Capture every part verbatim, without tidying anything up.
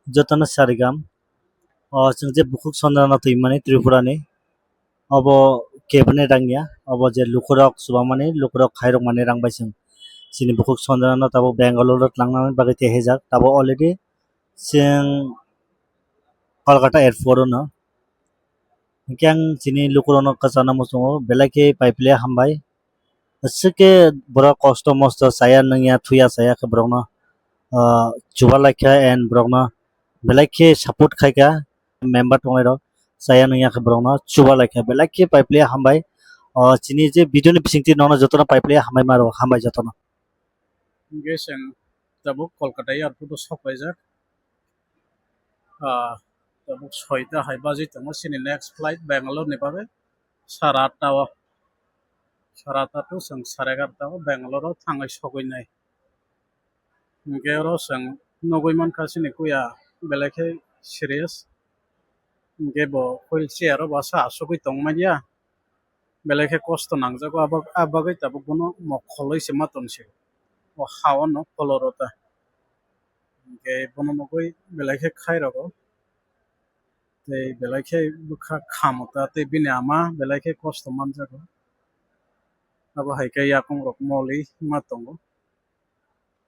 Jotono sarigam. O chwng je bukhuk sonjana twimani Tripura ni, obo keboni rang ya, obo je lukurok chubamani, lukurok khairokmani rang bai chwng chini bukhuk sonjana no tabuk Bangalore o tlangnani bagwi tehejak. Tabuk already chwng Kolkata airport o no. Hwnkhe ang chini lukurokno kwchana muchungo, belai khe pai pili hambai. Aswk khe borok kosto mosto chaya nungya thuya chaya khe borokno, ah, chuba laikha and borokno belai khe support khaikha member tongnairok chaya nungya khe borokno chuba laikha belai khe pai pili hambai. Ah, chini je video ni bisingtwi nono jotono pai pili hambai maro hambai jotono. Hwnkhe chwng tabuk Kolkata airport o sok paijak. Ah, tabuk soita hai baji tongo chini next flight Bangalore ni bagwi sara atta o. Sara atta to chwng sara egarota o Bangalore o thangwi sogwi nai. Hwnkhe oro chwng nugwi mankha chini kuya belai khe serious. Hwnkhe bo wheelchair o bwsa asugwi tongmanya. Belai khe kosto nangjago, abo, a bagwi tabuk bono mokholwi se ma tonsio. O ha-o no koloro ta. Hwnkhe bono nugwi belai khe khai rogo. Tei belai khe bwkha khamo ta, tei bini ama belai khe kosto manjago. Abo hai khe yakung rok moli ma tongo.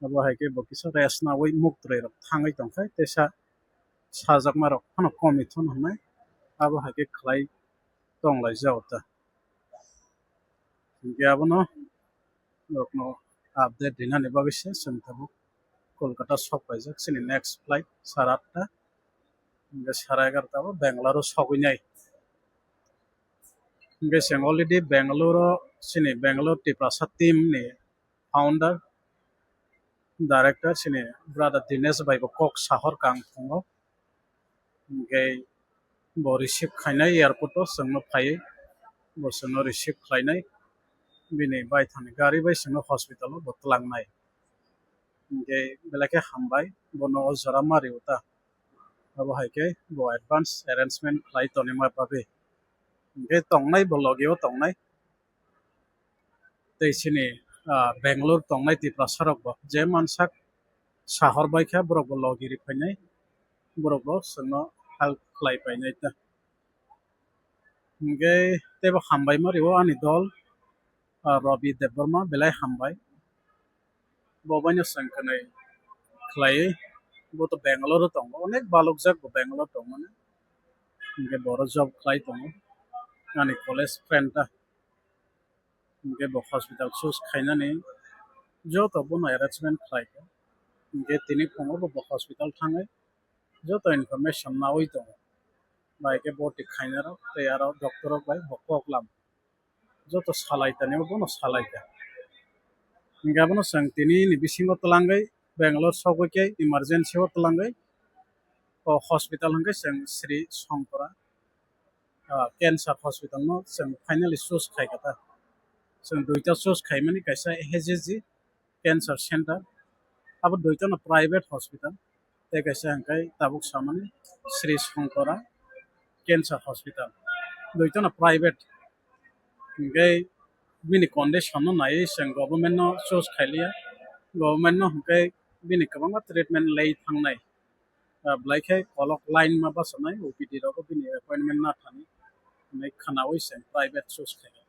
Abo hai khe bo kisa rest naui muk twrwi rok thangwi tongkha, tei sa, sajakma rok phano komwi thun hwnwi abo hai khe khlai tonglaijao ta. Hwnkhe abono norokno update rinani bagwi se chwng tabuk Kolkata sok paijak chini next flight sara atta, hwnkhe sara egarota o Bangalore o sogwi nai. Hwnkhe chwng already Bangalore o chini Bangalore Tiprasa team ni founder, director chini brother Dinesh bai bo kok sahor kang tongo. Hwnkhe bo receive khainai airport o chwngno phaiwi bo chwngno receive khlainai, bini baithangni gari bai chwngno hospital o bo twlangnai. Hwnkhe belai khe hambai bono o jora ma rio ta, abo hai khe bo advance arrangement khlai tonima bagwi. Hwnkhe tongnai bo logi o tongnai. Tei chini, ah, Bangalore tongnai Tiprasa rok bo je mansak sahor bai kha borok bo logi ri phainai, borok bo chwngno help khlai painai ta. Hwnkhe teibo hambai ma rio ani dol, ah, Rabi Debbarma belai hambai. Bo baino chwng kwnwi khlaiwi, bo to Bangalore o tongo, onek balokjak bo Bangalore tongmani. Hwnkhe bo oro job khlai tongo, ani college friend ta. Hwnkhe bo hospital choose khainani joto bono arrangement khlaikha. Hwnkhe tini phungo bo hospital thangwi joto information naui tongo. Bai khe boti khainai rok tei aro doctor rok bai bo kok lam joto salai tani bono salai kha. Hwnkhe abono chwng tini ni bisingo twlangwi Bangalore sogwi khe emergency o twlangwi o hospital hwnkhe chwng Sri Shankara, ah, cancer hospital no chwng finally choose khai kha ta. Chwng duita choose khaimani kaisa H S G cancer center, abo duita no private hospital, tei kaisa hwnkhe tabuk samani Sri Shankara cancer hospital, duita no private. Hwnkhe bini condition no naiwi chwng government no choose khailiya, government no hwnkhe bini kwbangma treatment lei thangnai. Ah, belai khe kolok line ma bachanai, O P D rogo bini appointment na thani hinwi khwnaui se private choose khaikha.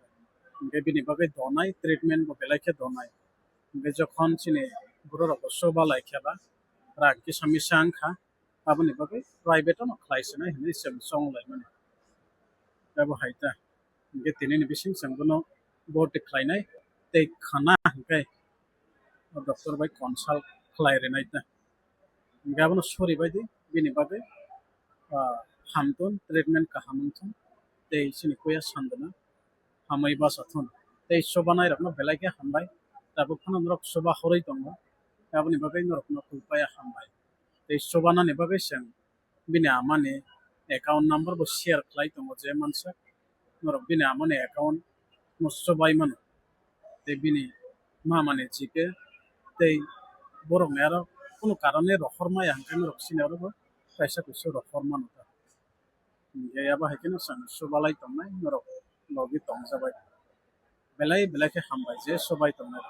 Hwnkhe bini bagwi donai, treatment bo belai khe donai. Hwnkhe jokhon chini borok rok bo chuba lai khe ba rang kisa misa wngkha, aboni bagwi private o no khlai sinai hinwi se chong lai mani. Abo hai ta. Hwnkhe tini ni bising chwng bono boti khlainai tei khwna hwnkhe o doctor bai consult khlai rinai ta. Hwnkhe abono sori bai di, bini bagwi, ah, hamthun, treatment kaham wngthun, tei chini kuya sandana hamwi bachathun. Tei chubanai rokno belai khe hambai, tabuk phano norok chuba horwi tongo, aboni bagwi norokno kupaiya hambai. Tei chubanani bagwi chwng bini amani account number bo share khlai tongo je mansa, norok bini amani account no chubai mano. Tei bini mamani G Pay tei borokni aro kunu karone rohor maya hwnkhe norok chini oro bo kaisa kusu rohor mano ta. Hwnkhe abo hai kheno chwng chubalai tongnai norok logi tongjabai. Belai belai khe hambai je chubai tongnai.